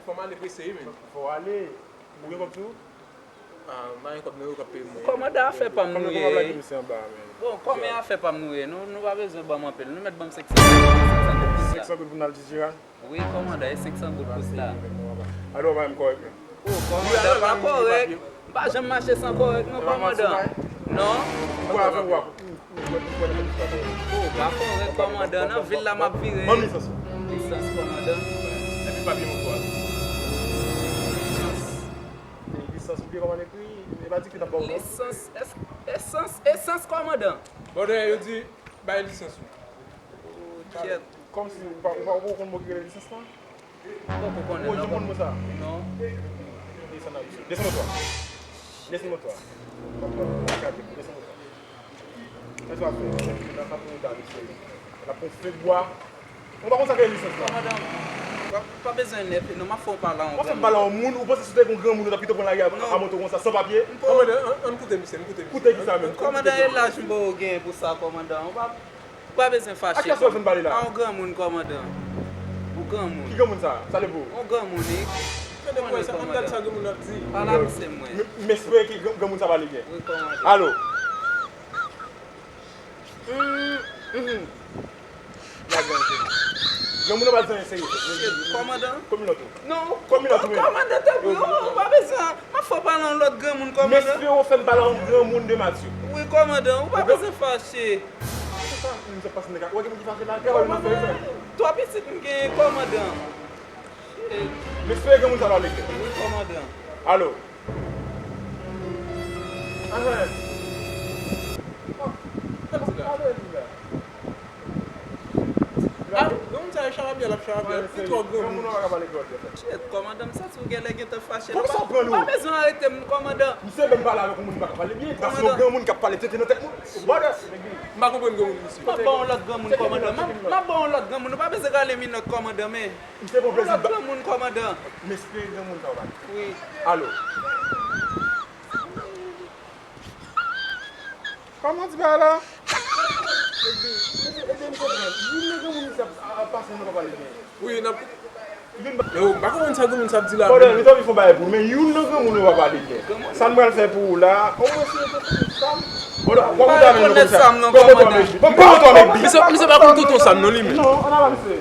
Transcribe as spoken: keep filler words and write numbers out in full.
Fò m ale prese wi, men. Fò w ale. Ou gen kòb sou ou? Ah, m pa gen kòb non, yo k ap peye m wi. Kòmandan, afè pa m nou ye. Misye anba, men. Bon, kòman afè pa m nou ye? Nou, nou pa bezwen ban m anpil. Nou mèt ban m senk san goud. Senk san goud pou n al Jijira? Wi, kòmandan, e senk san goud pou sila. Alò, w pa menm kòrèk, non. Oh, kòmandan, pa kòrèk. M pa janm mache san kòrèk, non, kòmandan. Non. Ou pa avè w a. Ou pa kòrèk. Oh, pa kòrèk, kòmandan. Nan vil la, m ap vire. Ban m lisans ou. Lisans, kòmandan. Epi papye moto a. Lisans ou byen kòman l ekri? E pa di ki t ap ba w non. Lisans, es- esans, esans, kòmandan. Bòdè, yo di, bay lisans ou. Oh, kyèt. Kòmsi ou pa ou pa ou pa konn mo ki rele lisans lan? Ou poko konnen Ou non, konn mo sa? Non. Desann nan, mesye. Desann moto a. Desann moto a. Desann moto a. Èske w ap fè? Nan sa pou yon dam, mesye. L ap pran fè bwa. Ou pa konn sa k rele lisans la? Kòmandan, pa, pa bezwen nève, non, m ap fè w pale a yon W ap fè granmoun. Pale a yon moun, ou panse si w te gen yon granmoun, ou t ap kite w pran lari a, Non. A moto konsa, san papye? Kòmandan, an, an koute misye, m koute misye. Koute ki sa menm? Kòmandan, e laj m ba w gen pou sa, kòmandan. Ou pa, ou pa bezwen fache. Ak kiyès w ap vin pale la? A yon granmoun, kòmandan. Yon granmoun. Ki granmoun sa? Sa le pou ou? Yon granmoun, wi. Tande mwen, sa, ann gade sa granmoun ap di. Pale a misye mwen. M espere ke granmoun sa pale byen. Wi, kòmandan. Alo? Granmoun nan pa di anyen serye. Kòmandan? Konbyen lòt ou? Non, Konbyen lòt ou menm? Kòmandan, tanpri, ou pa bezwen. M ap fè w pale a yon lòt granmoun, kòmandan. Mesye, ou fè m pale a yon granmoun de Matye. Wi, kòmandan, ou pa bezwen fache. Sa, misye pase nan ka. Ou wè ki moun ki fache la? Travay ou nan fè, frè. Twa pitit m genyen, kòmandan. Mesye, granmoun sa pale byen. Wi, kòmandan. Alo? Ahan. Ah, granmoun sa yo charabya, l ap charabya. Li twò granmoun. Shit, kòmandan, m santi w genlè gentan fache. Poukisa w pran nou? Ou pa bezwen arete m, kòmandan. Misye menm pale avèk yon moun ki pa ka pale byen. Dapre yon granmoun k ap pale tete nan tèt moun. Brother. M pa konprann granmoun, mesye. M ap ba yon lòt granmoun, kòmandan. M ap, m ap ba yon lòt granmoun. Ou pa bezwen rale minòt, kòmandan, men. Misye bon Yon lòt plezi. granmoun, kòmandan. Mesye, granmoun sa w pale. Wi. Alo? Kòman di bagay la? Ede m konprann. Youn nan granmoun misye ap pase, nou pa pale byen. Wi, n ap. Yo, m pa konprann sa granmoun sa ap di la. Brother, li t anvi fè yon bagay pou ou, men youn nan granmoun yo pa pale byen. Sa n pral fè pou ou la, omwen si yo te konn Sam. Brother, w ap monte avè nou Rekonèt konsa. Sam non, Pran moto a, kòmandan. baby. Pran, pran moto a, baby. Misye, misye pa konn tonton Sam non, li menm. Non, ann ava, mesye.